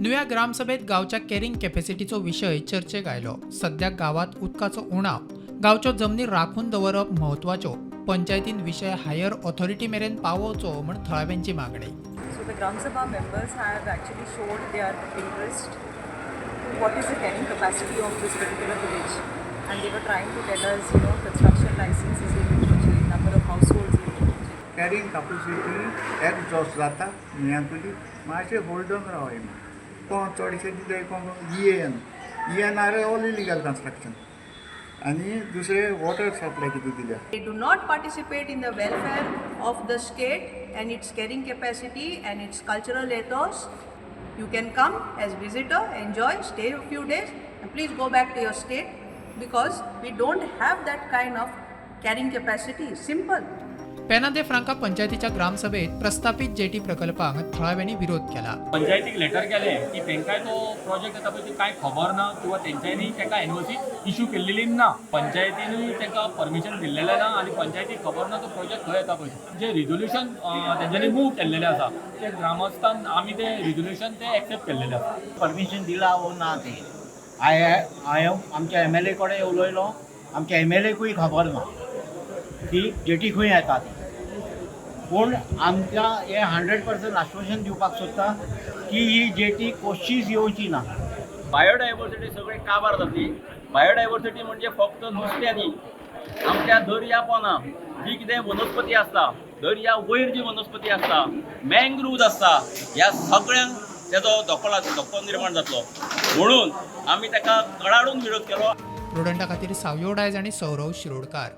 नुव्या ग्रामसभेत गांवच्या कॅरिंग कॅपॅसिटीचो विशय चर्चेक आयलो. सद्या गांवात उदकाचो उणाव, गांवच्यो जमनी राखून दवरप म्हत्वाच्यो. पंचायतीन विशय हायर ऑथॉरिटी मेरेन पावोवचो म्हूण थळाव्यांची मागणी. So the Gram Sabha members have actually showed their interest to what is the carrying capacity of this particular village. And they were trying to tell us, construction licenses limit होची, number of households limit होची. Carrying capacity adjust जाता न्हंयांतली. मातशें holding रावय. कोण चडशे दिताय कोण EN EN are all illegal construction आनी दुसरे वॉटर सप्लाय कितें दिल्या. They do not participate in the welfare of the state and its carrying capacity and its cultural ethos. You can come as visitor, enjoy, stay a few days and please go back to your state because we don't have that kind of carrying capacity. Simple. पेना दे Franca पंचायतीच्या ग्रामसभेत प्रस्तापित jetty प्रकल्पांक थळाव्यांनी विरोध केला. पंचायतीक letter केलें की तांकांय तो प्रोजेक्ट येता पळय ती कांय खबर ना किंवा तेंच्यांनी तांकां एनओसी इशू केल्लेली ना. पंचायतीनूय तांकां परमिशन दिल्लेलें ना आनी पंचायतीक खबर ना तो प्रोजेक्ट खंय येता पळय. जे रिजोल्युशन तेंच्यांनी मूव केल्लेलें आसा ते ग्रामस्थान आमी ते रिजोल्युशन ते एक्सेप्ट केल्लेलें आसा. परमिशन दिला वो ना ते हांवें हांवें आमच्या एमएलए कडेन उलयलो. आमच्या एमएलएकूय खबर ना की जेटी खंय येता ती. पूण आमकां हें 100% आश्वासन दिवपाक सोदता की ही जेटी कशीच येवची ना. बायोडायवर्सिटी सगळी काबार जातली. बायोडायवर्सिटी म्हणजे फक्त नुस्तें न्ही, आमच्या दर्या पोना जी कितें वनस्पती आसता, दर्या वयर जी वनस्पती आसता, मँग्रुव्ज आसता, ह्या सगळ्यांक तेजो धोको धोको निर्माण जातलो म्हणून आमी ताका कडाडून विरोध केलो. प्रुडंटा खातीर सावयो डायज आनी सौरव शिरोडकार.